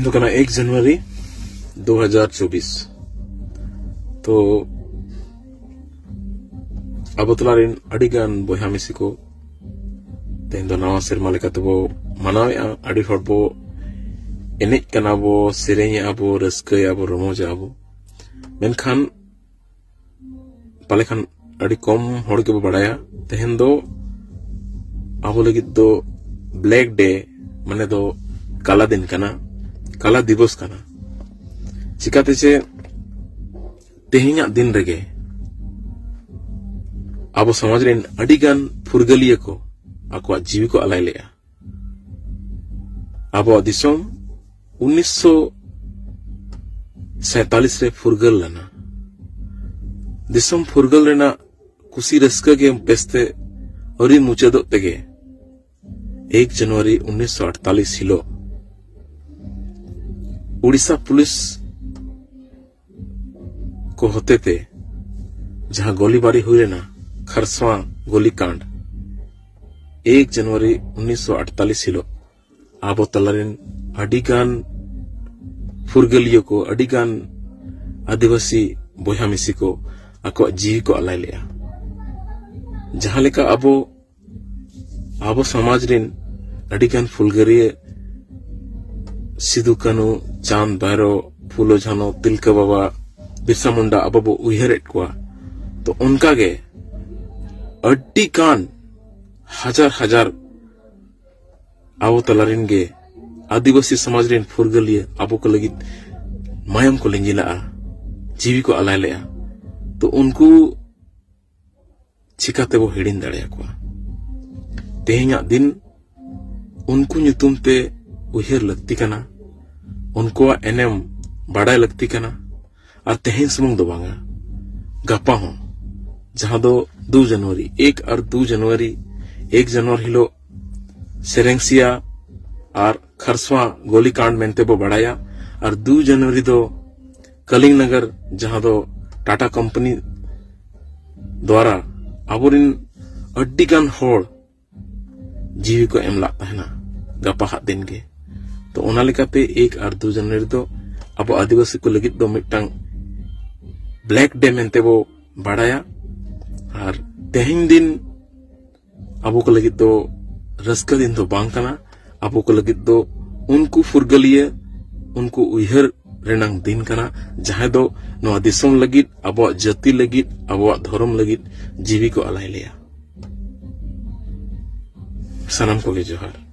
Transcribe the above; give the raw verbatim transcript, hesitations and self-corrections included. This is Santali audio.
ᱫᱚ ᱠᱟᱱᱟ ᱮᱠ ᱡᱟᱱᱩᱣᱟᱨᱤ ᱫᱩ ᱦᱟᱡᱟᱨ ᱪᱚᱵᱵᱤᱥ᱾ ᱛᱚ ᱟᱵᱚ ᱛᱟᱞᱟᱨᱮᱱ ᱟᱹᱰᱤᱜᱟᱱ ᱵᱚᱭᱦᱟ ᱢᱤᱥᱤ ᱠᱚ ᱛᱮᱦᱮᱧ ᱫᱚ ᱱᱟᱣᱟ ᱥᱮᱨᱢᱟ ᱞᱮᱠᱟᱛᱮᱵᱚ ᱢᱟᱱᱟᱣᱮᱫᱼᱟ᱾ ᱟᱹᱰᱤ ᱦᱚᱲ ᱵᱚ ᱮᱱᱮᱡ ᱠᱟᱱᱟ ᱵᱚ, ᱥᱮᱨᱮᱧᱮᱫᱼᱟ ᱵᱚ, ᱨᱟᱹᱥᱠᱟᱹᱭᱮᱫᱼᱟ ᱵᱚ, ᱨᱚᱢᱚᱡᱮᱫᱼᱟ ᱵᱚ᱾ ᱢᱮᱱᱠᱷᱟᱱ ᱯᱟᱞᱮ ᱠᱷᱟᱱ ᱟᱹᱰᱤ ᱠᱚᱢ ᱦᱚᱲ ᱜᱮᱵᱚ ᱵᱟᱲᱟᱭᱟ, ᱛᱮᱦᱮᱧ ᱫᱚ ᱟᱵᱚ ᱞᱟᱹᱜᱤᱫ ᱫᱚ ᱵᱞᱮᱠ ᱰᱮ, ᱢᱟᱱᱮ ᱫᱚ ᱠᱟᱞᱟ ᱫᱤᱱ ᱠᱟᱱᱟ, ᱠᱟᱞᱟ ᱫᱤᱵᱚᱥ ᱠᱟᱱᱟ᱾ ᱪᱤᱠᱟᱛᱮ ᱪᱮ ᱛᱮᱦᱮᱧᱟᱜ ᱫᱤᱱ ᱨᱮᱜᱮ ᱟᱵᱚ ᱥᱚᱢᱟᱡᱽ ᱨᱮᱱ ᱟᱹᱰᱤᱜᱟᱱ ᱯᱷᱩᱨᱜᱟᱹᱞᱤᱭᱟᱹ ᱠᱚ ᱟᱠᱚᱣᱟᱜ ᱡᱤᱣᱤ ᱠᱚ ᱟᱞᱟᱭ ᱞᱮᱫᱼᱟ᱾ ᱟᱵᱚᱣᱟᱜ ᱫᱤᱥᱚᱢ ᱩᱱᱤᱥᱥᱚ ᱥᱟᱭᱛᱟᱞᱤᱥ ᱨᱮ ᱯᱷᱩᱨᱜᱟᱹᱞ ᱞᱮᱱᱟ᱾ ᱫᱤᱥᱚᱢ ᱯᱷᱩᱨᱜᱟᱹᱞ ᱨᱮᱱᱟᱜ ᱠᱩᱥᱤ ᱨᱟᱹᱥᱠᱟᱹ ᱜᱮ ᱵᱮᱥᱛᱮ ᱟᱹᱣᱨᱤ ᱢᱩᱪᱟᱹᱫᱚᱜ ᱛᱮᱜᱮ ᱮᱠ ᱡᱟᱱᱩᱣᱟᱨᱤ ᱩᱱᱤᱥᱥᱚ ᱟᱴᱛᱟᱞᱤᱥ ᱦᱤᱞᱳᱜ ᱩᱲᱤᱥᱥᱟ ᱯᱩᱞᱤᱥ ᱠᱚ ᱦᱚᱛᱮᱛᱮ ᱡᱟᱦᱟᱸ ᱜᱚᱞᱤᱵᱟᱨᱤ ᱦᱩᱭ ᱞᱮᱱᱟ, ᱠᱷᱟᱨᱥᱣᱟ ᱜᱚᱞᱤᱠᱟᱸᱰ, ᱮᱠ ᱡᱟᱱᱩᱣᱟᱨᱤ ᱩᱱᱤᱥᱥᱚ ᱟᱴᱛᱟᱞᱤᱥ ᱦᱤᱞᱳᱜ ᱟᱵᱚ ᱛᱟᱞᱟᱨᱮᱱ ᱟᱹᱰᱤᱜᱟᱱ ᱯᱷᱩᱨᱜᱟᱹᱞᱤᱭᱟᱹ ᱠᱚ, ᱟᱹᱰᱤᱜᱟᱱ ᱟᱹᱫᱤᱵᱟᱹᱥᱤ ᱵᱚᱭᱦᱟ ᱢᱤᱥᱤ ᱠᱚ ᱟᱠᱚᱣᱟᱜ ᱡᱤᱣᱤ ᱠᱚ ᱟᱞᱟᱭ ᱞᱮᱫᱼᱟ᱾ ᱡᱟᱦᱟᱸ ᱞᱮᱠᱟ ᱟᱵᱚ, ᱟᱵᱚ ᱥᱚᱢᱟᱡᱽ ᱨᱮᱱ ᱟᱹᱰᱤᱜᱟᱱ ᱯᱷᱩᱞᱜᱟᱹᱨᱤᱭᱟᱹ ᱥᱤᱫᱩ, ᱠᱟᱹᱱᱦᱩ, ᱪᱟᱸᱫᱽ, ᱵᱷᱟᱭᱨᱳ, ᱯᱷᱩᱞᱳ, ᱡᱷᱟᱱᱳ, ᱛᱤᱞᱠᱟᱹ ᱵᱟᱵᱟ, ᱵᱤᱨᱥᱟ ᱢᱩᱱᱰᱟ ᱟᱵᱚ ᱵᱚ ᱩᱭᱦᱟᱹᱨᱮᱫ ᱠᱚᱣᱟ, ᱛᱚ ᱚᱱᱠᱟᱜᱮ ᱟᱹᱰᱤᱜᱟᱱ ᱦᱟᱡᱟᱨ ᱦᱟᱡᱟᱨ ᱟᱵᱚ ᱛᱟᱞᱟᱨᱮᱱ ᱜᱮ ᱟᱹᱫᱤᱵᱟᱹᱥᱤ ᱥᱚᱢᱟᱡᱽ ᱨᱮᱱ ᱯᱷᱩᱨᱜᱟᱹᱞᱤᱭᱟᱹ ᱟᱵᱚ ᱠᱚ ᱞᱟᱹᱜᱤᱫ ᱢᱟᱭᱟᱢ ᱠᱚ ᱞᱤᱸᱡᱤ ᱞᱟᱜᱼᱟ, ᱡᱤᱣᱤ ᱠᱚ ᱟᱞᱟᱭ ᱞᱮᱜᱼᱟ᱾ ᱛᱚ ᱩᱱᱠᱩ ᱪᱤᱠᱟᱹ ᱛᱮᱵᱚ ᱦᱤᱲᱤᱧ ᱫᱟᱲᱮᱭᱟᱠᱚᱣᱟ? ᱛᱮᱦᱮᱧᱟᱜ ᱫᱤᱱ ᱩᱱᱠᱩ ᱧᱩᱛᱩᱢ ᱛᱮ ᱩᱭᱦᱟᱹᱨ ᱞᱟᱹᱠᱛᱤ ᱠᱟᱱᱟ, ᱩᱱᱠᱩᱣᱟᱜ ᱮᱱᱮᱢ ᱵᱟᱲᱟᱭ ᱞᱟᱹᱠᱛᱤ ᱠᱟᱱᱟ᱾ ᱟᱨ ᱛᱮᱦᱮᱧ ᱥᱩᱢᱩᱝ ᱫᱚ ᱵᱟᱝᱟ, ᱜᱟᱯᱟ ᱦᱚᱸ, ᱡᱟᱦᱟᱸ ᱫᱚ ᱫᱩ ᱡᱟᱱᱩᱣᱟᱨᱤ, ᱮᱠ ᱟᱨ ᱫᱩ ᱡᱟᱱᱩᱣᱟᱨᱤ, ᱮᱠ ᱡᱟᱱᱩᱣᱟᱨᱤ ᱦᱤᱞᱳᱜ ᱥᱮᱨᱮᱝᱥᱤᱭᱟ ᱟᱨ ᱠᱷᱟᱨᱥᱣᱟ ᱜᱚᱞᱤᱠᱟᱸᱰ ᱢᱮᱱᱛᱮ ᱵᱚ ᱵᱟᱲᱟᱭᱟ, ᱟᱨ ᱫᱩ ᱡᱟᱱᱩᱣᱟᱨᱤ ᱫᱚ ᱠᱟᱞᱤᱝ ᱱᱚᱜᱚᱨ, ᱡᱟᱦᱟᱸ ᱫᱚ ᱴᱟᱴᱟ ᱠᱳᱢᱯᱟᱱᱤ ᱫᱣᱟᱨᱟ ᱟᱵᱚᱨᱮᱱ ᱟᱹᱰᱤᱜᱟᱱ ᱦᱚᱲ ᱡᱤᱣᱤ ᱠᱚ ᱮᱢ ᱞᱟᱜ ᱛᱟᱦᱮᱱᱟ ᱜᱟᱯᱟ ᱦᱟᱜ ᱫᱤᱱ ᱜᱮ᱾ ᱛᱚ ᱚᱱᱟ ᱞᱮᱠᱟᱛᱮ ᱮᱠ ᱟᱨ ᱫᱩ ᱡᱟᱱᱩᱣᱟᱨᱤ ᱫᱚ ᱟᱵᱚ ᱟᱹᱫᱤᱵᱟᱹᱥᱤ ᱠᱚ ᱞᱟᱹᱜᱤᱫ ᱫᱚ ᱢᱤᱫᱴᱟᱝ ᱵᱞᱮᱠ ᱰᱮ ᱢᱮᱱᱛᱮ ᱵᱚ ᱵᱟᱲᱟᱭᱟ᱾ ᱟᱨ ᱛᱮᱦᱮᱧ ᱫᱤᱱ ᱟᱵᱚ ᱠᱚ ᱞᱟᱹᱜᱤᱫ ᱫᱚ ᱨᱟᱹᱥᱠᱟᱹ ᱫᱤᱱ ᱫᱚ ᱵᱟᱝ ᱠᱟᱱᱟ᱾ ᱟᱵᱚ ᱠᱚ ᱞᱟᱹᱜᱤᱫ ᱫᱚ ᱩᱱᱠᱩ ᱯᱷᱩᱨᱜᱟᱹᱞᱤᱭᱟᱹ, ᱩᱱᱠᱩ ᱩᱭᱦᱟᱹᱨ ᱨᱮᱱᱟᱝ ᱫᱤᱱ ᱠᱟᱱᱟ, ᱡᱟᱦᱟᱸᱭ ᱫᱚ ᱱᱚᱣᱟ ᱫᱤᱥᱚᱢ ᱞᱟᱹᱜᱤᱫ, ᱟᱵᱚᱣᱟᱜ ᱡᱟᱹᱛᱤ ᱞᱟᱹᱜᱤᱫ, ᱟᱵᱚᱣᱟᱜ ᱫᱷᱚᱨᱚᱢ ᱞᱟᱹᱜᱤᱫ ᱡᱤᱣᱤ ᱠᱚ ᱟᱞᱟᱭ ᱞᱮᱭᱟ᱾ ᱥᱟᱱᱟᱢ ᱠᱚᱜᱮ ᱡᱚᱦᱟᱨ᱾